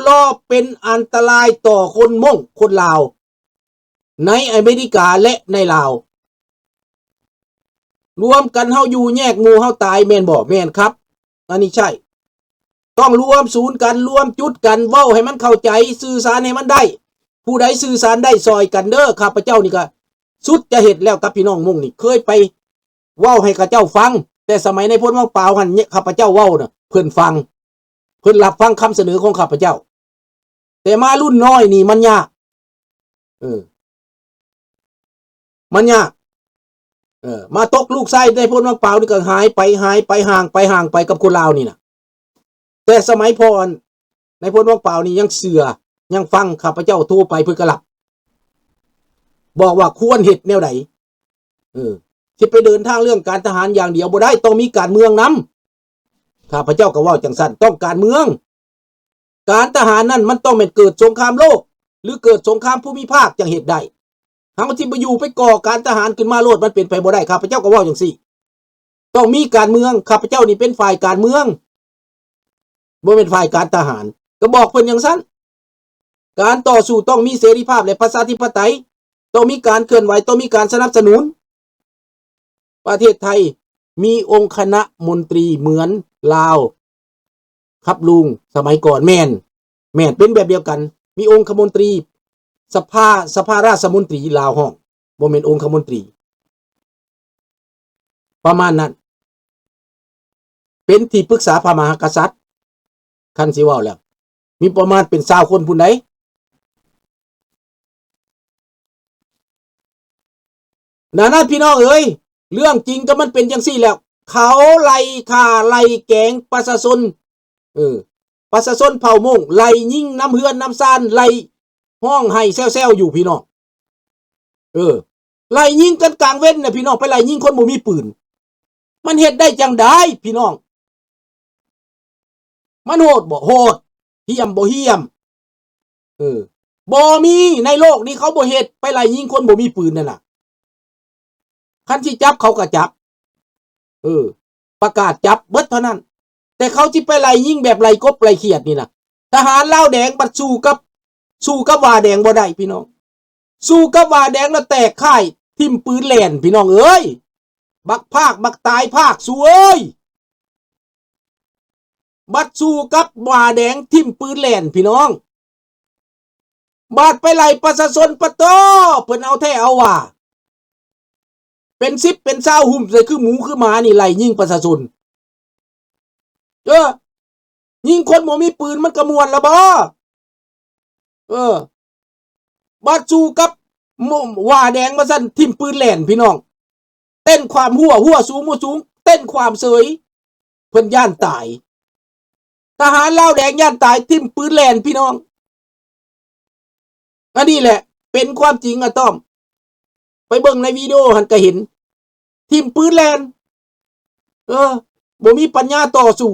ກໍເປັນອັນຕະລາຍຕໍ່ຄົນມົ້ງຄົນລາວ ໃນອາເມລິກາ ແລະ ໃນລາວ. ລວມກັນເຮົາຢູ່ແຍກໝູ່ເຮົາຕາຍແມ່ນບໍ່? ແມ່ນຄັບ ອັນນີ້ໃຊ່. ຕ້ອງລວມສູນກັນ ລວມຈຸດກັນ ເວົ້າໃຫ້ມັນເຂົ້າໃຈ ສື່ສານໃຫ້ມັນໄດ້. ຜູ້ໃດສື່ສານໄດ້ຊ່ອຍກັນເດີ້. ຂ້າພະເຈົ້ານີ້ກະສຸດຈະເຮັດແລ້ວກັບພີ່ນ້ອງມົ້ງນີ້. ເຄີຍໄປເວົ້າໃຫ້ເຂົາເຈົ້າຟັງ ແຕ່ສະໄໝນາຍພົນວັງປາວຫັ້ນ ຂ້າພະເຈົ້າເວົ້ານະ ເພິ່ນຟັງ ເພິ່ນຮັບຟັງຄຳສະເໜີຂອງຂ້າພະເຈົ້າ. ແຕ່ມາລຸ້ນນ້ອຍນີ້ມັນຍາກ ເອີ ມັນຍາກ ເອີ ມາຕົກລູກຊາຍນາຍພົນວັງປາວນີ້ກໍຫາຍໄປ ຫາຍໄປ ຫ່າງໄປ ຫ່າງໄປກັບຄົນລາວນີ້ນະ. ແຕ່ສະໄໝພໍ່ນາຍພົນວັງປາວນີ້ຍັງເຊື່ອ ຍັງຟັງ ຂ້າພະເຈົ້າໂທໄປເພິ່ນກໍຮັບ ບອກວ່າຄວນເຮັດແນວໃດ. ເອີ ຊິໄປເດີນທາງເລື່ອງການທະຫານຢ່າງດຽວບໍ່ໄດ້ ຕ້ອງມີການເມືອງນຳ. ຂ້າພະເຈົ້າກໍເວົ້າຈັ່ງຊັ້ນ ຕ້ອງການເມືອງ. ການທະຫານນັ້ນມັນຕ້ອງແມ່ນເກີດສົງຄາມໂລກ ຫຼື ເກີດສົງຄາມພູມິພາກຈັ່ງເຮັດໄດ້. ເຮົາຊິໄປຢູ່ໄປກໍ່ການທະຫານຂຶ້ນມາໂລດ ມັນເປັນໄປບໍ່ໄດ້. ຂ້າພະເຈົ້າກໍເວົ້າຈັ່ງຊີ້ ຕ້ອງມີການເມືອງ. ຂ້າພະເຈົ້ານີ້ເປັນຝ່າຍການເມືອງ ບໍ່ແມ່ນຝ່າຍການທະຫານ ກໍບອກເພິ່ນຈັ່ງຊັ້ນ. ການຕໍ່ສູ້ຕ້ອງມີເສລີພາບ ແລະ ປະຊາທິປະໄຕ, ຕ້ອງມີການເຄື່ອນໄຫວ, ຕ້ອງມີການສະໜັບສະໜູນ. ປະເທດໄທມີອົງຄະນະມົນຕີເໝືອນລາວ ຂັບລຸງສະໄໝກ່ອນ ແມ່ນ ແມ່ນ ເປັນແບບດຽວກັນ. ມີອົງຄະມົນຕີ ສະພາ ສະພາລາຊະມົນຕີລາວຮ້ອງ ບໍ່ແມ່ນອົງຄະມົນຕີ ປະມານນັ້ນ. ເປັນທີ່ປຶກສາພະມະຫາກະສັດ ຄັນຊິເວົ້າແລ້ວ ມີປະມານເປັນຊາວຄົນພຸ້ນໃດ. ນັ້ນນະ ພີ່ນ້ອງເອີຍ ເລື່ອງຈິງກໍມັນເປັນຈັ່ງຊີ້ແຫຼະ. ເຂົາໄລ່ຂ້າໄລ່ແກງປະຊາຊົນ ເອີ ປະຊາຊົນເຜົ່າມົ້ງ ໄລ່ຍິງນຳເຮືອນນຳຊານ ໄລ່ຮ້ອງໄຫ້ແຊວໆຢູ່ ພີ່ນ້ອງ. ເອີ ໄລ່ຍິງກັນກາງເວັນນະ ພີ່ນ້ອງ ໄປໄລ່ຍິງຄົນບໍ່ມີປືນ ມັນເຮັດໄດ້ຈັ່ງໃດ ພີ່ນ້ອງ? ມັນໂຫດບໍ່? ໂຫດ. ຫ້ຽມບໍ່? ຫ້ຽມ. ເອີ ບໍ່ມີໃນໂລກນີ້ເຂົາບໍ່ເຮັດ ໄປໄລ່ຍິງຄົນບໍ່ມີປືນນັ້ນນະ. ຄັນຊິຈັບເຂົາກໍຈັບ ເອີ ປະກາດຈັບເບິດເທົ່ານັ້ນ. ແຕ່ເຂົາຊິໄປໄລ່ຍິງແບບໄລ່ກົບໄລ່ຂຽດນີ້ນະ ທະຫານລາວແດງບັດສູ້ກັບ ສູ້ກັບຫວ້າແດງບໍ່ໄດ້ ພີ່ນ້ອງ. ສູ້ກັບຫວ້າແດງລະແຕກຄ້າຍ ຖິ້ມປືນແລ່ນ ພີ່ນ້ອງເອີຍ. ບັກພາກ ບັກຕາຍພາກ ສູເອີຍ. ບັດສູ້ກັບຫວ້າແດງ ຖິ້ມປືນແລ່ນ ພີ່ນ້ອງ. ບາດໄປໄລ່ປະຊາຊົນ ປະໂທ້ ເພິ່ນເອົາແທ້ເອົາວ່າ ເປັນສິບເປັນຊາວ ຫຸ້ມໃສ່ຄືໝູຄືໝານີ້ ໄລ່ຍິງປະຊາຊົນ. ເອີ ຍິງຄົນບໍ່ມີປືນມັນກະມ່ວນລະບໍ່? ເອີ ບາດສູ້ກັບ ໝ- ຫວ້າແດງວ່າຊັ້ນ ຖິ້ມປືນແລ່ນ ພີ່ນ້ອງ. ເຕັ້ນຄວາມຫົວ ຫົວສູງບໍ່ສູງ ເຕັ້ນຄວາມເສີຍ ເພິ່ນຢ້ານຕາຍ. ທະຫານລາວແດງຢ້ານຕາຍ ຖິ້ມປືນແລ່ນ ພີ່ນ້ອງ. ອັນນີ້ແຫຼະເປັນຄວາມຈິງອາຕ້ອມ. ໄປເບິ່ງໃນວິດີໂອຫັ້ນກະເຫັນ ຖິ້ມປືນແລ່ນ. ເອີ ບໍ່ມີປັນຍາຕໍ່ສູ້.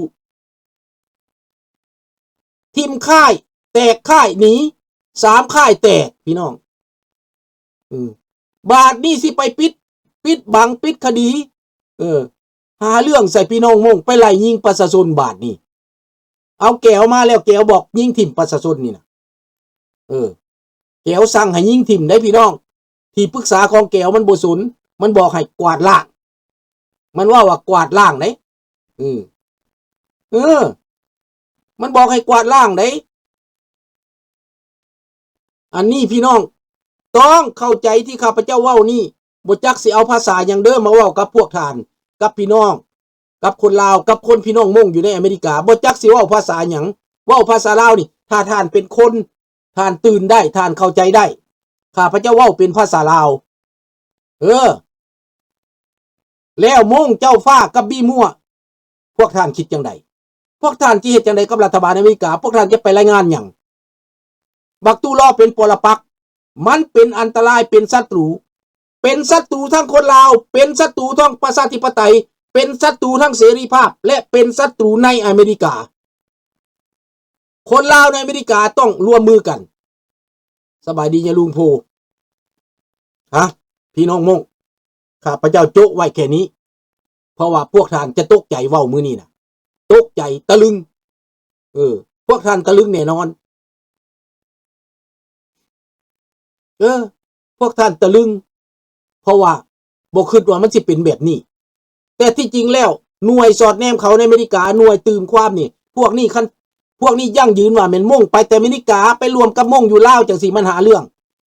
ຖິ້ມຄ້າຍ ແຕກຄ້າຍໜີ ສາມຄ້າຍແຕກ ພີ່ນ້ອງ. ເອີ ບາດນີ້ຊິໄປປິດ ປິດບັງ ປິດຄະດີ ເອີ ຫາເລື່ອງໃສ່ພີ່ນ້ອງມົ້ງ ໄປໄລ່ຍິງປະຊາຊົນບາດນີ້. ເອົາແກວມາແລ້ວ ແກວບອກຍິງຖິ້ມປະຊາຊົນນີ້ນະ. ເອີ ແກວສັ່ງໃຫ້ຍິງຖິ້ມໄດ໋ ພີ່ນ້ອງ. ທີ່ປຶກສາຂອງແກວມັນບໍ່ສົນ ມັນບອກໃຫ້ກວາດລ້າງ. ມັນເວົ້າວ່າກວາດລ້າງເດ້. ເອີ ເອີ ມັນບອກໃຫ້ກວາດລ້າງເດ້. ອັນນີ້ພີ່ນ້ອງຕ້ອງເຂົ້າໃຈທີ່ຂ້າພະເຈົ້າເວົ້ານີ້. ບໍ່ຈັກຊິເອົາພາສາຫຍັງເດີມາເວົ້າກັບພວກທ່ານ ກັບພີ່ນ້ອງ ກັບຄົນລາວ ກັບຄົນພີ່ນ້ອງມົ້ງຢູ່ໃນອາເມລິກາ. ບໍ່ຈັກຊິເວົ້າພາສາຫຍັງ ເວົ້າພາສາລາວນີ້. ຖ້າທ່ານເປັນຄົນ ທ່ານຕື່ນໄດ້ ທ່ານເຂົ້າໃຈໄດ້. ຂ້າພະເຈົ້າເວົ້າເປັນພາສາລາວ. ເອີ ແລ້ວມົ້ງເຈົ້າຟ້າກັບບີມົວ ພວກທ່ານຄິດຈັ່ງໃດ? ພວກທ່ານຊິເຮັດຈັ່ງໃດກັບລັດຖະບານອາເມລິກາ? ພວກທ່ານຈະໄປລາຍງານຫຍັງ? ບັກຕູລໍເປັນປໍລະປັກ ມັນເປັນອັນຕະລາຍ ເປັນສັດຕູ ເປັນສັດຕູທັງຄົນລາວ ເປັນສັດຕູທັງປະຊາທິປະໄຕ ເປັນສັດຕູທັງເສລີພາບ ແລະ ເປັນສັດຕູໃນອາເມລິກາ. ຄົນລາວໃນອາເມລິກາຕ້ອງຮ່ວມມືກັນ. ສະບາຍດີຍາລຸງໂພ. ຮະ ພີ່ນ້ອງມົ້ງ ຂ້າພະເຈົ້າໂຈະໄວ້ແຄ່ນີ້ ເພາະວ່າພວກທ່ານຈະຕົກໃຈເວົ້າມື້ນີ້ນະ ຕົກໃຈ ຕະລຶງ. ເອີ ພວກທ່ານຕະລຶງແນ່ນອນ. ເອີ ພວກທ່ານຕະລຶງ ເພາະວ່າບໍ່ຄິດວ່າມັນຊິເປັນແບບນີ້. ແຕ່ທີ່ຈິງແລ້ວ ໜ່ວຍສອດແນມເຂົາໃນອາເມລິກາ ໜ່ວຍຕື່ມຄວາມນີ້ ພວກນີ້ຄັນ ພວກນີ້ຢັ້ງຢືນວ່າແມ່ນມົ້ງໄປແຕ່ອາເມລິກາ ໄປລວມກັບມົ້ງຢູ່ລາວ ຈັ່ງຊີ້ມັນຫາເລື່ອງ.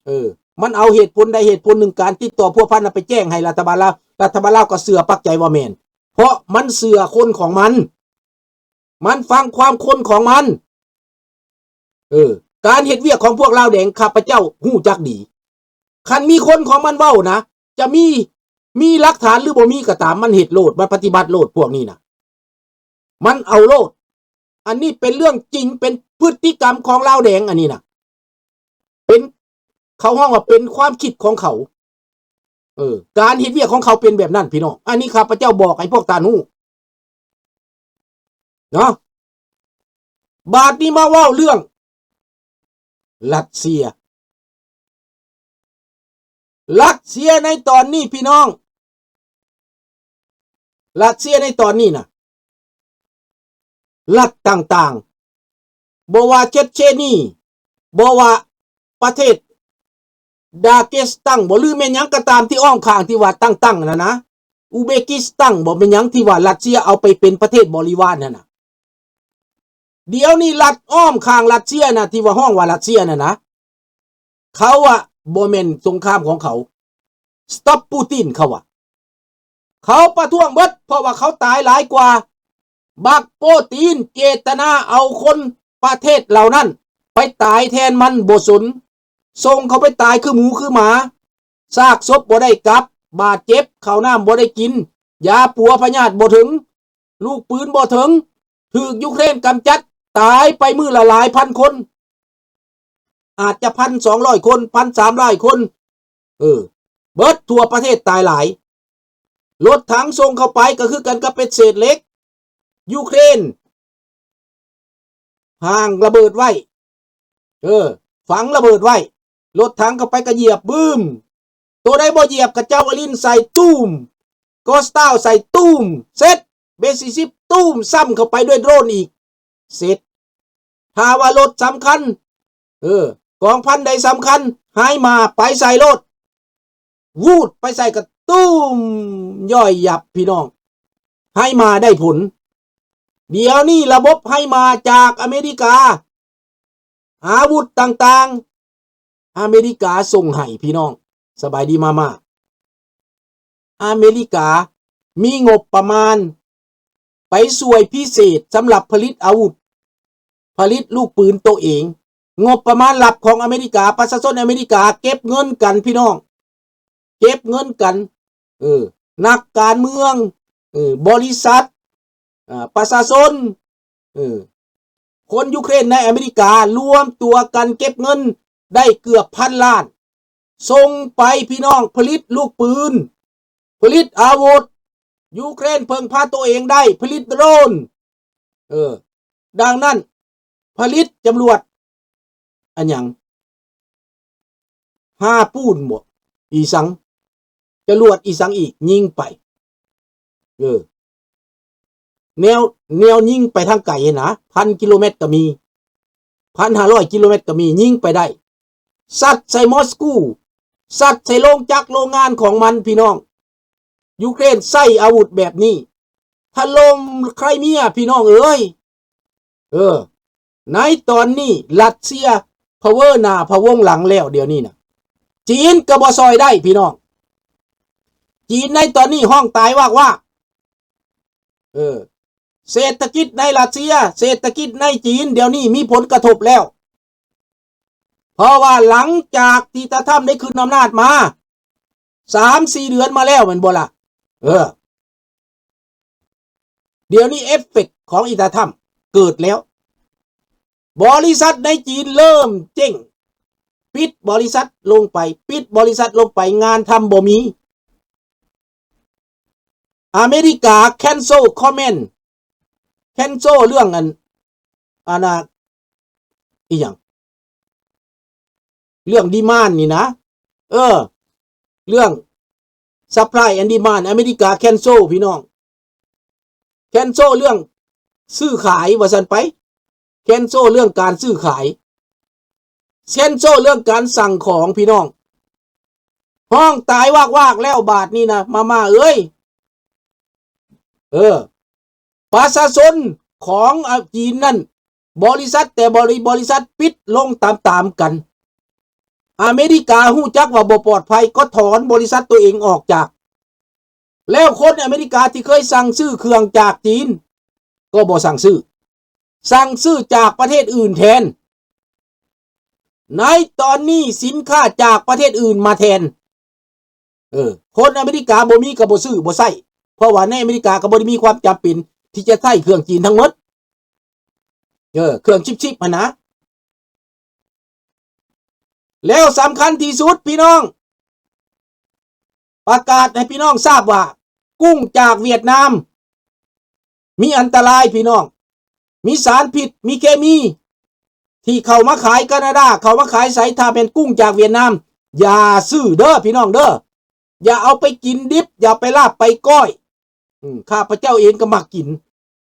ເອີ ມັນເອົາເຫດຜົນໃດເຫດຜົນໜຶ່ງ ການຕິດຕໍ່ພົວພັນນະໄປແຈ້ງໃຫ້ລັດຖະບານລາວ, ລັດຖະບານລາວກໍເຊື່ອປັກໃຈວ່າແມ່ນ ເພາະມັນເຊື່ອຄົນຂອງມັນ. ມັນຟັງຄວາມຄົນຂອງມັນ. ເອີ ການເຮັດວຽກຂອງພວກລາວແດງ ຂ້າພະເຈົ້າຮູ້ຈັກດີ. ຄັນມີຄົນຂອງມັນເວົ້ານະ ຈະມີ ມີຫຼັກຖານຫຼືບໍ່ມີກໍຕາມ ມັນເຮັດໂລດ ມັນປະຕິບັດໂລດ ພວກນີ້ນະ ມັນເອົາໂລດ. ອັນນີ້ເປັນເລື່ອງຈິງ ເປັນພຶດຕິກຳຂອງລາວແດງ ອັນນີ້ນະ ເປັນ ເຂົາຮ້ອງວ່າເປັນຄວາມຄິດຂອງເຂົາ. ເອີ ການເຮັດວຽກຂອງເຂົາເປັນແບບນັ້ນ ພີ່ນ້ອງ. ອັນນີ້ຂ້າພະເຈົ້າບອກໃຫ້ພວກທ່ານຮູ້ເນາະ. ບາດນີ້ມາເວົ້າເລື່ອງຣັດເຊຍ. ຣັດເຊຍໃນຕອນນີ້ ພີ່ນ້ອງ, ຣັດເຊຍໃນຕອນນີ້ນະ ລັດຕ່າງໆ ບໍ່ວ່າເຈັດເຊນີ ບໍ່ວ່າປະເທດດາເກສຕັງບໍ ຫຼືແມ່ນຫຍັງກໍຕາມທີ່ອ້ອມຂ້າງທີ່ວ່າຕັ້ງໆນັ້ນນະ ອຸເບກິສຕັງບໍ ແມ່ນຫຍັງທີ່ວ່າຣັດເຊຍເອົາໄປເປັນປະເທດບໍລິວານຫັ້ນນະ. ດຽວນີ້ລັດອ້ອມຂ້າງຣັດເຊຍນະ ທີ່ວ່າຮ້ອງວ່າຣັດເຊຍນັ້ນນະ ເຂົາວ່າບໍ່ແມ່ນສົງຄາມຂອງເຂົາ ສະຕັອບປູຕິນ ເຂົາວ່າ. ເຂົາປະທ້ວງເບິດ ເພາະວ່າເຂົາຕາຍຫຼາຍກວ່າ. ບັກໂປຕີນເຈດຕະນາເອົາຄົນປະເທດເຫຼົ່ານັ້ນໄປຕາຍແທນມັນ ບໍ່ສົນ ສົ່ງເຂົາໄປຕາຍຄືໝູຄືໝາ. ຊາກສົບບໍ່ໄດ້ກັບ, ບາດເຈັບ, ເຂົ້ານ້ຳບໍ່ໄດ້ກິນ, ຢາປົວພະຍາດບໍ່ເຖິງ, ລູກປືນບໍ່ເຖິງ, ຖືກຢູເຄຣນກຳຈັດ, ຕາຍໄປມື້ລະຫຼາຍພັນຄົນ. ອາດຈະພັນສອງຮ້ອຍຄົນ ພັນສາມຮ້ອຍຄົນ ເອີ ເບິດທົ່ວປະເທດຕາຍຫຼາຍ. ລົດຖັງສົ່ງເຂົ້າໄປກໍຄືກັນກັບເປັນເສດເຫຼັກ. ຢູເຄຣນຫວ່າງລະເບີດໄວ້ ເອີ ຝັງລະເບີດໄວ້. ລົດຖັງເຂົ້າໄປກໍຢຽບບຶ້ມ. ໂຕໃດບໍ່ຢຽບກໍເຈົ້າອາລິນໃສ່ຕູມ, ກອສຕາວໃສ່ຕູມ, ເສັດ. ເບສີ່ສິບຕູມ ຊ້ຳເຂົ້າໄປດ້ວຍໂດຣນອີກ ເສັດ. ຖ້າວ່າລົດສຳຄັນ ເອີ ກອງພັນໃດສຳຄັນ ໄຮມາໄປໃສ່ໂລດ ວູດ ໄປໃສ່ກະຕຸ້ມ ຍ່ອຍຫຍັບ ພີ່ນ້ອງ. ໄຮມາໄດ້ຜົນ. ດຽວນີ້ລະບົບໄຮມາຈາກອາເມລິກາ ອາວຸດຕ່າງໆ ອາເມລິກາສົ່ງໃຫ້ ພີ່ນ້ອງ. ສະບາຍດີມາມາ. ອາເມລິກາມີງົບປະມານໄປຊ່ວຍພິເສດສຳລັບຜະລິດອາວຸດ, ຜະລິດລູກປືນໂຕເອງ. ງົບປະມານລັບຂອງອາເມລິກາ, ປະຊາຊົນອາເມລິກາເກັບເງິນກັນ ພີ່ນ້ອງ, ເກັບເງິນກັນ. ເອີ ນັກການເມືອງ, ເອີ ບໍລິສັດ, ອາ ປະຊາຊົນ, ເອີ ຄົນຢູເຄຣນໃນອາເມລິກາລວມຕົວກັນເກັບເງິນໄດ້ເກືອບພັນລ້ານ ສົ່ງໄປ ພີ່ນ້ອງ, ຜະລິດລູກປືນ, ຜະລິດອາວຸດ. ຢູເຄຣນເພິ່ງພາໂຕເອງໄດ້, ຜະລິດໂດຣນ. ເອີ ດັ່ງນັ້ນ ຜະລິດຈະລວດ ອັນຫຍັງ ຫາປູນບໍ ອີສັງ ຈະລວດອີສັງອີກ ຍິງໄປ. ເອີ ແນວ ແນວຍິງໄປທາງໄກຫັ້ນນະ ພັນກິໂລແມັດກໍມີ, ພັນຫ້າຮ້ອຍກິໂລແມັດກໍມີ, ຍິງໄປໄດ້. ຊັດໃສ່ມອສກູ, ຊັດໃສ່ໂລງຈັກໂລງງານຂອງມັນ ພີ່ນ້ອງ. ຢູເຄຣນໃຊ້ອາວຸດແບບນີ້ ຖະຫຼົ່ມໄຄຣເມຍ ພີ່ນ້ອງເອີຍ. ເອີ ໃນຕອນນີ້ຣັດເຊຍພະເວີໜ້າພະວົງຫຼັງແລ້ວ ດຽວນີ້ນະ ຈີນກໍບໍ່ຊ່ອຍໄດ້ ພີ່ນ້ອງ. ຈີນໃນຕອນນີ້ຮ້ອງຕາຍວາກໆ. ເອີ ເສດຖະກິດໃນຣັດເຊຍ, ເສດຖະກິດໃນຈີນ ດຽວນີ້ມີຜົນກະທົບແລ້ວ. ເພາະວ່າຫຼັງຈາກທີ່ຕາທຳໄດ້ຂຶ້ນອຳນາດມາ ສາມສີ່ເດືອນມາແລ້ວ ແມ່ນບໍ່ລະ? ເອີ ດຽວນີ້ເອຟເຟັກຂອງອີຕາທຳເກີດແລ້ວ. ບໍລິສັດໃນຈີນເລີ່ມເຈັງ, ປິດບໍລິສັດລົງໄປ, ປິດບໍລິສັດລົງໄປ, ງານທຳບໍ່ມີ. ອາເມລິກາ cancel comment, cancel ເລື່ອງອັນ ອັນນ່າ ອີຫຍັງ ເລື່ອງ demand ນີ້ນະ. ເອີ ເລື່ອງ supply and demand ອາເມລິກາ cancel ພີ່ນ້ອງ, cancel ເລື່ອງຊື້ຂາຍວ່າຊັ້ນໄປ, cancel ເລື່ອງການຊື້ຂາຍ, cancel ເລື່ອງການສັ່ງຂອງ ພີ່ນ້ອງ. ຮ້ອງຕາຍວາກໆແລ້ວບາດນີ້ນະ ມາມ່າເອີຍ. ເອີ ປະຊາຊົນຂອງ ອາ ຈີນນັ້ນ ບໍລິສັດແຕ່ບໍລິ ບໍລິສັດປິດລົງຕາມໆກັນ. ອາເມລິກາຮູ້ຈັກວ່າບໍ່ປອດໄພ ກໍຖອນບໍລິສັດຕົວເອງອອກຈາກ ແລ້ວຄົນອາເມລິກາທີ່ເຄີຍສັ່ງຊື້ເຄື່ອງຈາກຈີນ ກໍບໍ່ສັ່ງຊື້ ສັ່ງຊື້ຈາກປະເທດອື່ນແທນ. ໃນຕອນນີ້ສິນຄ້າຈາກປະເທດອື່ນມາແທນ. ເອີ ຄົນອາເມລິກາບໍ່ມີກໍບໍ່ຊື້ ບໍ່ໃຊ້ ເພາະວ່າໃນອາເມລິກາກໍບໍ່ໄດ້ມີຄວາມຈຳເປັນທີ່ຈະໃຊ້ເຄື່ອງຈີນທັງໝົດ ເອີ ເຄື່ອງຊິບໆຫັ້ນນະ. ແລ້ວສຳຄັນທີ່ສຸດ ພີ່ນ້ອງ ປະກາດໃຫ້ພີ່ນ້ອງຊາບວ່າ ກຸ້ງຈາກຫວຽດນາມມີອັນຕະລາຍ ພີ່ນ້ອງ, ມີສານພິດ, ມີເຄມີ ທີ່ເຂົ້າມາຂາຍການາດາ, ເຂົ້າມາຂາຍໃສ, ຖ້າແມ່ນກຸ້ງຈາກຫວຽດນາມ ຢ່າຊື້ເດີ້ ພີ່ນ້ອງເດີ້, ຢ່າເອົາໄປກິນດິບ, ຢ່າໄປລາບໄປກ້ອຍ. ອືມ ຂ້າພະເຈົ້າເອງກໍມັກກິນ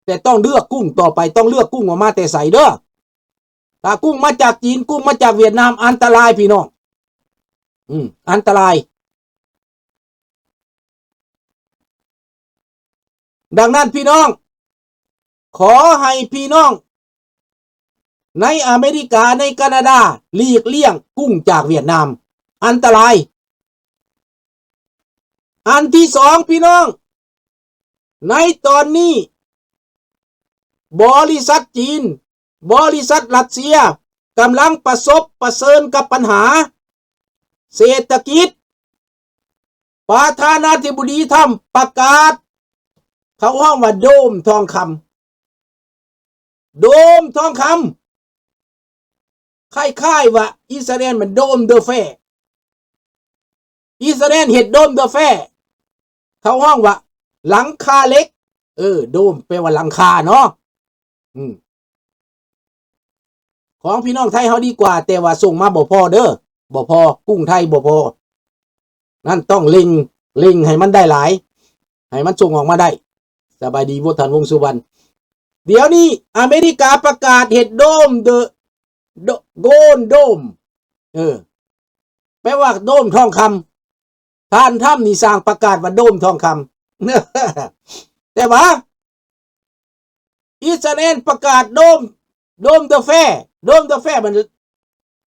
ແຕ່ຕ້ອງເລືອກກຸ້ງຕໍ່ໄປ, ຕ້ອງເລືອກກຸ້ງວ່າມາແຕ່ໃສເດີ້. ຖ້າກຸ້ງມາຈາກຈີນ, ກຸ້ງມາຈາກຫວຽດນາມ, ອັນຕະລາຍ ພີ່ນ້ອງ. ອືມ ອັນຕະລາຍ. ດັ່ງນັ້ນ ພີ່ນ້ອງ, ຂໍໃຫ້ພີ່ນ້ອງໃນອາເມລິກາ, ໃນການາດາ ຫຼີກລ້ຽງກຸ້ງຈາກຫວຽດນາມ, ອັນຕະລາຍ. ອັນທີສອງ ພີ່ນ້ອງ, ໃນຕອນນີ້ ບໍລິສັດຈີນ, ບໍລິສັດຣັດເຊຍ ກຳລັງປະສົບປະເຊີນກັບບັນຫາເສດຖະກິດ. ປະທານາທິບໍດີທຣຳປະກາດ, ເຂົາຮ້ອງວ່າໂດມທອງຄຳ. ໂດມທອງຄຳ ຄ້າຍໆວ່າອິດສະຣາແອນມັນໂດມເດີແຟ. ອິດສະຣາແອນເຮັດໂດມເດີແຟ ເຂົາຮ້ອງວ່າຫຼັງຄາເຫຼັກ. ເອີ ໂດມແປວ່າຫຼັງຄາເນາະ. ອືມ ຂອງພີ່ນ້ອງໄທເຮົາດີກວ່າ, ແຕ່ວ່າສົ່ງມາບໍ່ພໍເດີ, ບໍ່ພໍ, ກຸ້ງໄທບໍ່ພໍ. ນັ້ນຕ້ອງເລັ່ງ, ເລັ່ງໃຫ້ມັນໄດ້ຫຼາຍ, ໃຫ້ມັນສົ່ງອອກມາໄດ້. ສະບາຍດີ ບົດທ່ານ ວົງສຸວັນ. ດຽວນີ້ອາເມລິກາປະກາດເຮັດໂດມ The Golden Dome. ເອີ ແປວ່າໂດມທອງຄຳ. ທ່ານທຣຳນີ້ສ້າງປະກາດວ່າໂດມທອງຄຳ. ແຕ່ວ່າ ອິດສະຣາແອນປະກາດໂດມ, ໂດມເດີແຟ. ໂດມເດີແຟມັນ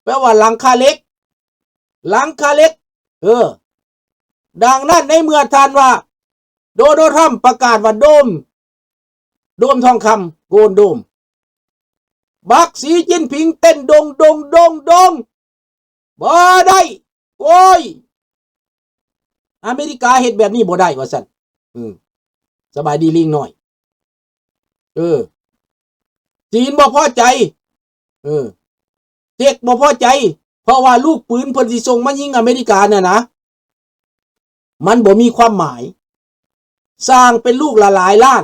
ແປວ່າຫຼັງຄາເຫຼັກ, ຫຼັງຄາເຫຼັກ. ເອີ ດັ່ງນັ້ນ ໃນເມື່ອທ່ານວ່າ ໂດນັລ ທຣຳປະກາດວ່າໂດມ, ໂດມທອງຄຳ, Golden Dome, ບັກ ສີ ຈິ້ນຜິງ ເຕັ້ນດົງ ດົງ ດົງ ດົງ. ບໍ່ໄດ້ ໂອ້ຍ ອາເມລິກາເຮັດແບບນີ້ບໍ່ໄດ້ ວ່າຊັ້ນ. ເອີ ສະບາຍດີ ລິງນ້ອຍ. ເອີ ຈີນບໍ່ພໍໃຈ, ເອີ ເຈັກບໍ່ພໍໃຈ ເພາະວ່າລູກປືນເພິ່ນຊິສົ່ງມາຍິງອາເມລິການັ້ນນະ ມັນບໍ່ມີຄວາມໝາຍ. ສ້າງເປັນລູກລະຫຼາຍລ້ານ,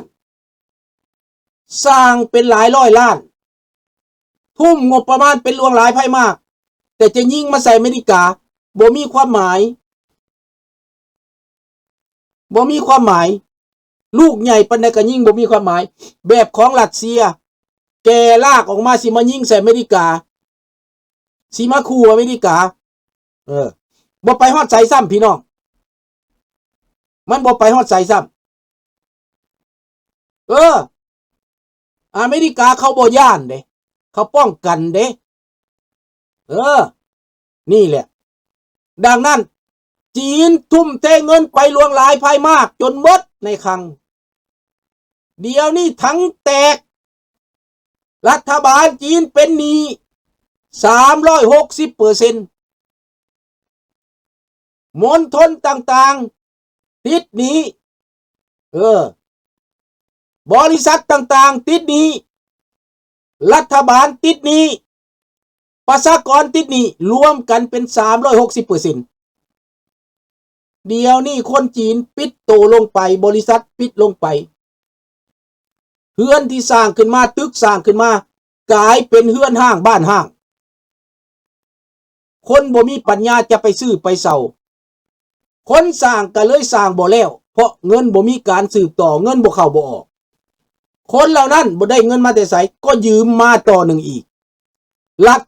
ສ້າງເປັນຫຼາຍຮ້ອຍລ້ານ, ທຸ່ມງົບປະມານເປັນຫຼວງຫຼາຍພາຍມາກ, ແຕ່ຈະຍິງມາໃສ່ອາເມລິກາ ບໍ່ມີຄວາມໝາຍ, ບໍ່ມີຄວາມໝາຍ. ລູກໃຫຍ່ປານໃດກໍຍິງບໍ່ມີຄວາມໝາຍ. ແບບຂອງຣັດເຊຍ ແກ່ລາກອອກມາ ຊິມາຍິງໃສ່ອາເມລິກາ, ຊິມາຂູ່ອາເມລິກາ. ເອີ ບໍ່ໄປຮອດໃສຊ້ຳ ພີ່ນ້ອງ, ມັນບໍ່ໄປຮອດໃສຊ້ຳ. ເອີ ອາເມລິກາເຂົາບໍ່ຢ້ານເດ້, ເຂົາປ້ອງກັນເດ້. ເອີ ນີ້ແຫຼະ. ດັ່ງນັ້ນ ຈີນທຸ່ມເທເງິນໄປຫຼວງຫຼາຍພາຍມາກຈົນໝົດໃນຄັງ. ດຽວນີ້ຖັງແຕກ, ລັດຖະບານຈີນເປັນໜີ້ສາມຮ້ອຍຫົກສິບເປີເຊັນ. ມົນທົນຕ່າງໆຕິດໜີ້, ເອີ ບໍລິສັດຕ່າງໆຕິດໜີ້, ລັດຖະບານຕິດໜີ້, ປະຊາກອນຕິດໜີ້, ລວມກັນເປັນສາມຮ້ອຍຫົກສິບເປີເຊັນ. ດຽວນີ້ຄົນຈີນປິດໂຕລົງໄປ, ບໍລິສັດປິດລົງໄປ. ເຮືອນທີ່ສ້າງຂຶ້ນມາ, ຕຶກສ້າງຂຶ້ນມາ, ກາຍເປັນເຮືອນຮ້າງບ້ານຮ້າງ. ຄົນບໍ່ມີປັນຍາຈະໄປຊື້ໄປເຊົ່າ. ຄົນສ້າງກໍເລີຍສ້າງບໍ່ແລ້ວ, ເພາະເງິນບໍ່ມີການສືບຕໍ່, ເງິນບໍ່ເຂົ້າາບໍ່ອອກ. ຄົນເຫຼົ່ານັ້ນບໍ່ໄດ້ເງິນມາແຕ່ໃສ, ກໍຢືມມາຕໍ່ໜຶ່ງອີກ. ລັດ